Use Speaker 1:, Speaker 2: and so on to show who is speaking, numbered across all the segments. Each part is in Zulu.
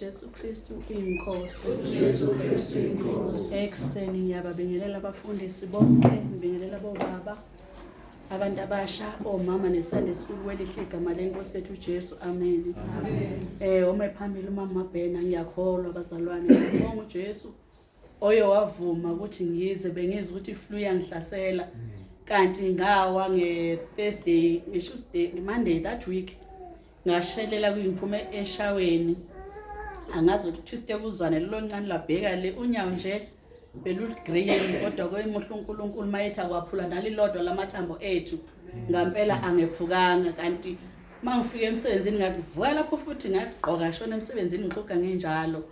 Speaker 1: UJesu Kristu inkosi.
Speaker 2: UJesu Kristu inkosi.
Speaker 1: Ekuseni ngiyababingelela abafundisi bonke, ngibingelela bobaba, abantu abasha, omama neSunday school kwelihle igama lenkosi yethu uJesu. Amen.
Speaker 2: Amen.
Speaker 1: Uma phambili umama Mabhena ngiyakholwa bazalwane. Ngibonga uJesu oye wavuma ukuthi ngize bengizwa ukuthi iflu iyangihlasela. Kanti ngawa nge-Thursday, nge-Tuesday, Monday that week. Ngashelela kuyingiphume eshaweni. Angazi ukuthi twiste kuzwane lelo ncane labheka le unyawo nje belu-green kodwa kwemuhle uNkulunkulu mayethi akwaphula nalilodwa lamathambo ethu ngampela angephukanga. Kanti mangifika emsebenzini ngakuvuka lapho futhi ngagqoka shona emsebenzini ngixhuga ngenjalo.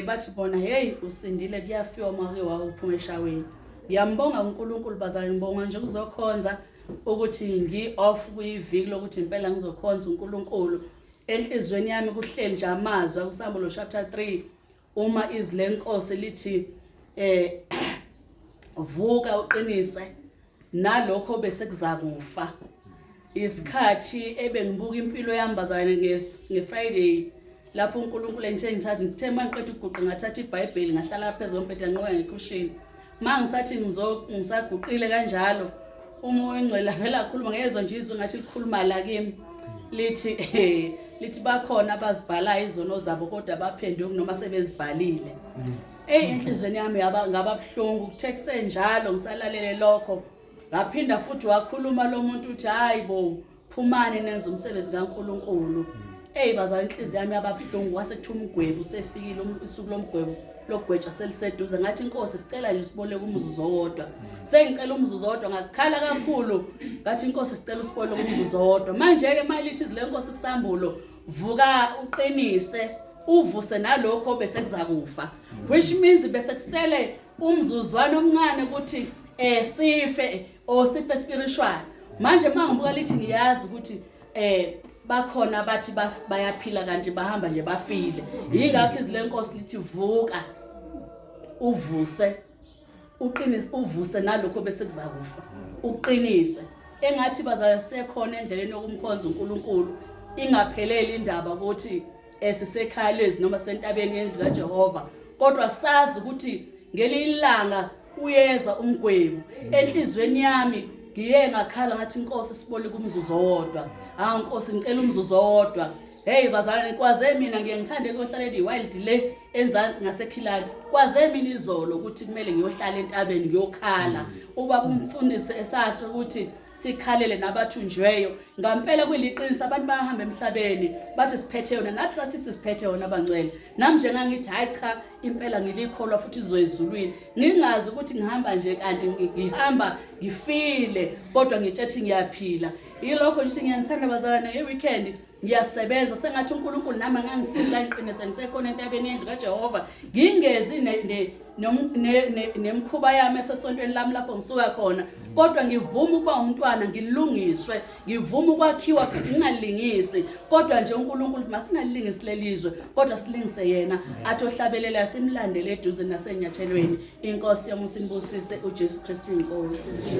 Speaker 1: Bathi bona hey usindile kuyafiwa uma ke wawuphuma eshaweni. Ngiyambonga uNkulunkulu bazalwane, ngibonga nje kuzokhonza ukuthi ngi off kuyiviki lokuthi impela ngizokhonza uNkulunkulu. Enhlizweni yami kuhleli nje amazwi akuSambulo chapter 3 uma izwi lenkosi lithi vuka uqinise nalokho bese kuzakufa. Isikhathi ebengibuka impilo yami bazalwane ngeFriday lapho uNkulunkulu engithe ngithatha ngithe mangiqeda ukuguqa ngathatha iBhayibheli ngahlala phezulu kombhede nqoka ngekhushini. Mangisathi ngisaguqile kanjalo uMoya oNgcwele avela akhuluma ngezwe nje izwi ngathi likhuluma la kimi lithi lithi bakhona abazibhalayo izono zabo kodwa baphenduka noma sebezibhalile. Ey enhlizweni yami ngaba buhlungu kuthe kusenjalo ngisalalele lokho. Ngaphinda futhi wakhuluma lo muntu uthi hayi bo phumani nenze umsebenzi kaNkuluNkulu. Ey bazalwane inhliziyo yami yababuhlungu wase kuthiwa umgwebo usefikile usuku lomgwebo lokugwetsha seliseduze. Ngathi inkosi sicela nje siboleke umzuzu owodwa. Sengicela umzuzu owodwa ngakhala kakhulu ngathi inkosi sicela usiboleke umzuzu owodwa. Manje ke malithi le nkosi kusambulo vuka uqinise uvuse nalokho bese kuzakufa, which means bese kusele umzuzwana omncane ukuthi sife or sife spiritual. Manje mangibuka lithi ngiyazi ukuthi bakhona abathi bayaphila kanti bahamba nje bafile. Yingakho izwi lenkosi lithi vuka uvuse uqinise uvuse nalokho bese kuzakufa uqinise. Engathi bazalwane sekhona endleleni yokumkhonza uNkulunkulu, ingapheleli indaba ukuthi sisekhaya lezi noma sentabeni yendlu kaJehova, kodwa sazi ukuthi ngelinye ilanga uyeza umgwebo. Enhlizweni yami ngiye ngakhala ngathi inkosi siboleke umzuzu owodwa. Hawu Nkosi ngicela umzuzu owodwa. Hey bazalwane kwaze mina ngiye ngithande ukuyohlala eWild le enzansi ngaseKhilani. Kwaze mina izolo ukuthi kumele ngiyohlala entabeni ngiyokhala. Ubaba umfundisi esasho ukuthi sikhalele nabathunjweyo. Ngampela kuliqiniso abantu bayahamba emhlabeni bathi siphethe yona, nathi sathi siphethe yona abangcwele. Nami nje ngangithi hayi cha impela ngilikholwa futhi izoyezulwini. Ngingazi ukuthi ngihamba nje kanti ngihamba ngifile kodwa ngitshethi ngiyaphila. Yilokho nje ngiyanithanda bazalwane ngeweekend ngiyasebenza sengathi uNkulunkulu nami angangisiza ngiqinise ngisekhona entabeni yendlu kaJehova ngingezi nemkhuba yami esesontweni lami lapho ngisuka khona, kodwa ngivuma ukuba umntwana ngilungiswe, ngivuma ukwakhiwa futhi ngingalingisi, kodwa nje uNkulunkulu masingalingisi lelizwe kodwa silingise yena. Athi ohlabelela simlandele eduze nasenyathelweni. Inkosi yomusa inibusise. uJesu Kristu inkosi.